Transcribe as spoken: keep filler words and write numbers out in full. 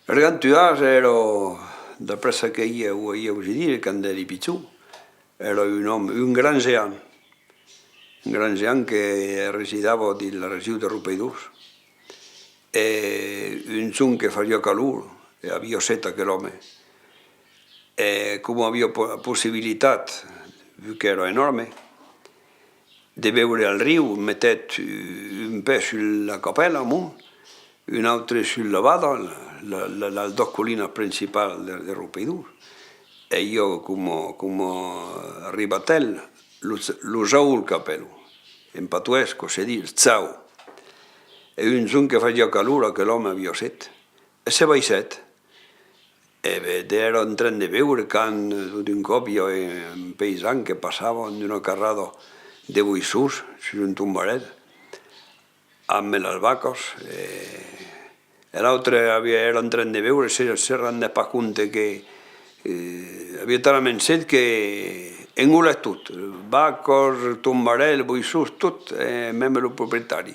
Gargantuàs èra, d'après çò que i a, o i a ausit dire quand èri pichon, èra un òme, un grand geant. Un grand geant que residava dins la region de Riupeirós. E un jorn que fasiá calor, e aviá set aquel òme. E coma aviá po-, possibilitat, vu qu'èra enòrme, de beure al riu, metèt un pè sus la capèla amont, un autre sus la vada, la, la, la, las dos colinas principalas de, de Riupeirós, e i a coma, coma ribatèl, lo, lo jaul qu'apèlan, en patoès, que se ditz chau. E un jorn que fasiá calor, aquel òme aviá set, e se baissèt. E ben, èra en tren de beure quand, tot d'un còp, i a un païsan que passava amb una carrada de boissons sus un tombarèl, amb las vacas, e, e l'autre aviá, èra en tren de beure, se, se rendèt pas compte que, eh, aviá talament set que engolèt tot, vacas, tombarèl, boissons, tot, e mème lo proprietari.